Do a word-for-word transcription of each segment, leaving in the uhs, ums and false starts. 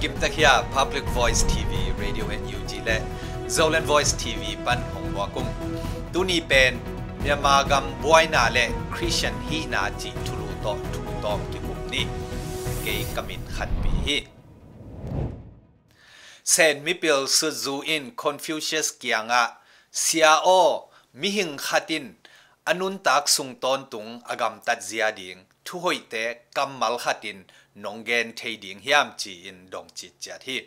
Kim Takhia, Public Voice T V, Radio N U G le Zoland Voice T V pan hong muak ung. Tuni pen Myanmar gam buaina le Christian hihna cih thulu tawh thu tawm kikum ni. Kei ka min Khanpi hi. Sen mipil Sutzu in Confucius kiangah, "Sia aw, mihing khat in a nuntak sung tawntung a gamtat zia ding thuhoihte kammal khatin nong gen thei ding hiam?" ci-in dong citciat hi.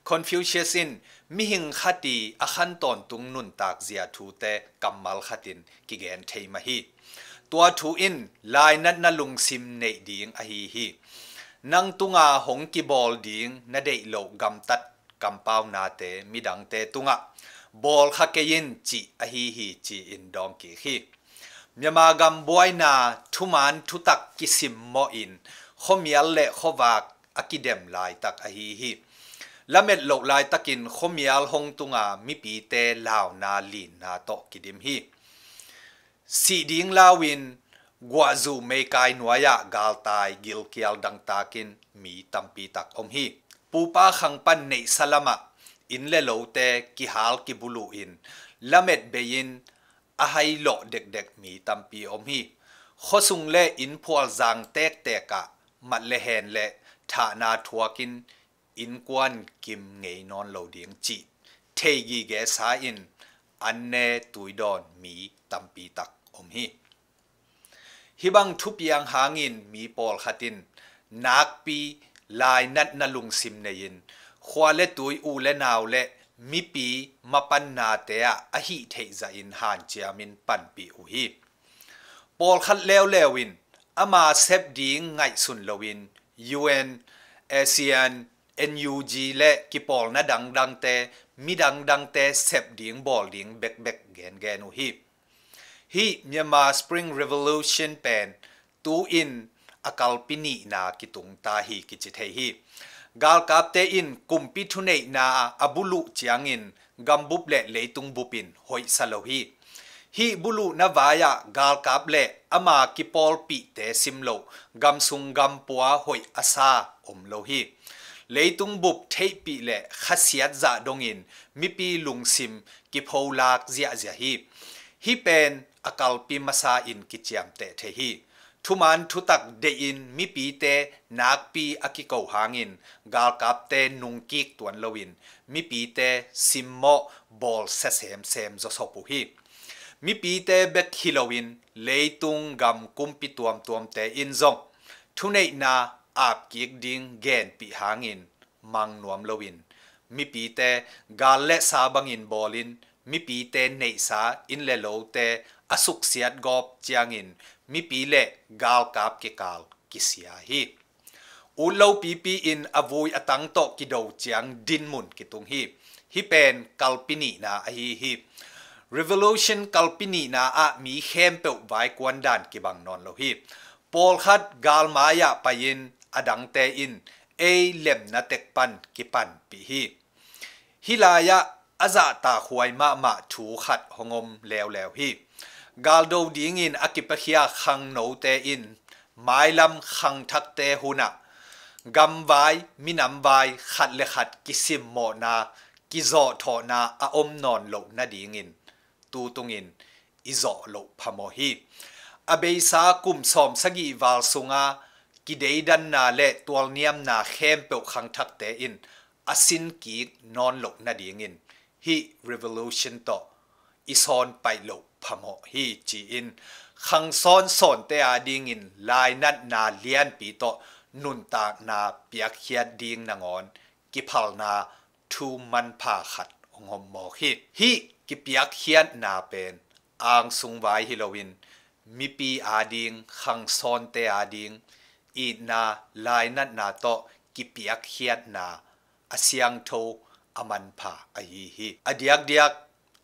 Confucius in mihing khat i a khan tawntung nuntak zia thute kammal khatin kigen thei mah hi. Tua thu in lainatna lungsim neih ding ahi hi. Nang tunga hong kibawl ding na deih loh gamtat kampaunate midangte tungah bawl kha kei in cih ahi hi, ci-in dawng kik hi. Myanmar gam buaina thuman thutak kisimmawh in khuamial le khuavak a kidem laitak ahi hi. Lamet loh laitakin khuamial hong tunga mipite launa linna tawh kidim hi. Sih ding lau-in guahzu meikai nuai-ah galtai gilkial dangtakin mi tampi tak om hi. Pupa khang pan neihsa lamah inn le lote kihal kibuluh in lamet bei-in a hai lawh dekdek mi tampi om hi. Khuasung le inn phualzang tektek ah mat le hen le thahna thuakin innkuan kim ngei nawn lo ding cih thei gige sa-in an ne tuidawn mi tampi tak om hi. Hih bang thupiang hangin mi pawlkhat in nakpi lainatna lungsim nei-in khua le tui, u le nau le mipi mapannate ah a hih theih zahin hanciamin panpih uh hi. Pawlkhat leuleu in ama sep ding ngaihsun loin U N, ASEAN, N U G le kipawlna dangdangte, mi dangdangte sep ding bawl ding bekbek gengen uh hi. Hih Myanmar Spring Revolution pen tu-in a kalpi nihna kitung ta hi kici thei hi. Galkapte in kumpi thuneihna a buluh ciangin gambup le leitung bup in hoihsa lo hi. Hih buluhna vai-ah galkap le ama kipawlpihte sim loh gamsung gampua hoih a sa om lo hi. Leitung bup theihpih le khasiat zah dongin mipi lungsim kipholak ziahziah hi. Hih pen a kalpi masa in kiciamteh thei hi. Thuman thutak deihin mipite nakpi a kiko hangin galkapte nungkik tuan loin mipite simmawh bawlsia semsem zawsop uh hi. Mipite bek hi loin leitung gam kumpi tuamtuamte in zong thuneihna apkik ding genpih hangin mang nuam loin mipite gal le sa bangin bawlin mipite neihsa inn le lote a suksiat gawp ciangin mipi le galkap kikal kisia hi. Ut lo pipi in a vui a tang tawh kido ciang dinmun kitung hi. Hih pen kalpi nihna ahi hi. Revolution kalpi nihna ah mi khempeuh vaikuan dan kibang nawn lo hi. Pawlkhat galmai-ah pai-in a dangte in ei lemna tek pan kipanpih hi. Hih lai-ah a zahtakhuai mahmah thu khat hong om leuleu hi. Galdo dingin a kipiakhia khangnote in mailam khangthakte hunah gamvai, minamvai khat le khat kisimmawhna, kizawhthawhna a om nawn loh nadingin tu tungin i zawh loh phamawh hi. A beisa kum sawm sagih val sunga kideidanna le tualniamna khempeuh khangthakte in a sinkik nawn loh nadingin hih revolution tawh i sawn paih loh phamawh hi, ci-in khangsawn sawnte adingin lainatna lianpi tawh nuntakna piakkhiat ding nangawn kiphalna thu manpha khat hong om mawk hi. Hih kipiakkhiatna pen angsung vai hi loin mipi ading, khangsawnte ading itna, lainatna tawh kipiakkhiatna a siangtho, a manpha ahi hi. A diakdiak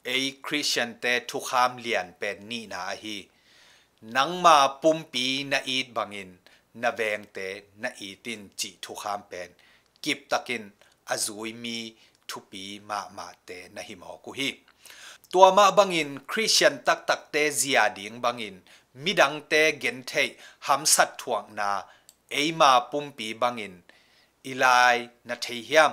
ei Khristiante thukham lian pen nihna ahi, "Nangma pumpi na it bangin na vengte na it in," cih thukham pen kiptakin a zui mi thupi mahmahte na hi mawk uh hi. Tua mah bangin Khristian taktakte zia ding bangin midangte gentheih hamsat thuakna, eima pumpi bangin i lai na thei hiam?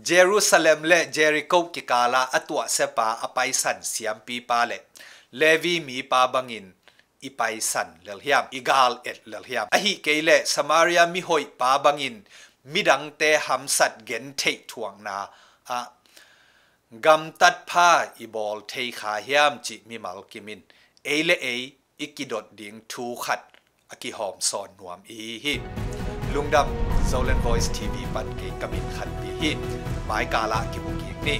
Jerusalem le Jericho kikalah a tuahsiapa a paisan siampipa le Levi mipa bangin i paisan lel hiam? I gal et lel hiam? Ahih kei leh Samaria mihoihpa bangin midangte hamsat gentheih thuakna ah gamtatpha i bawl thei kha hiam cih mimal kimin ei le ei i kidot ding thu khat a kihawm sawn nuam i hi hi. Lungdam. Zoland Voice T V pan kei ka min Khanpi hi. Maikalah kimu kik ni.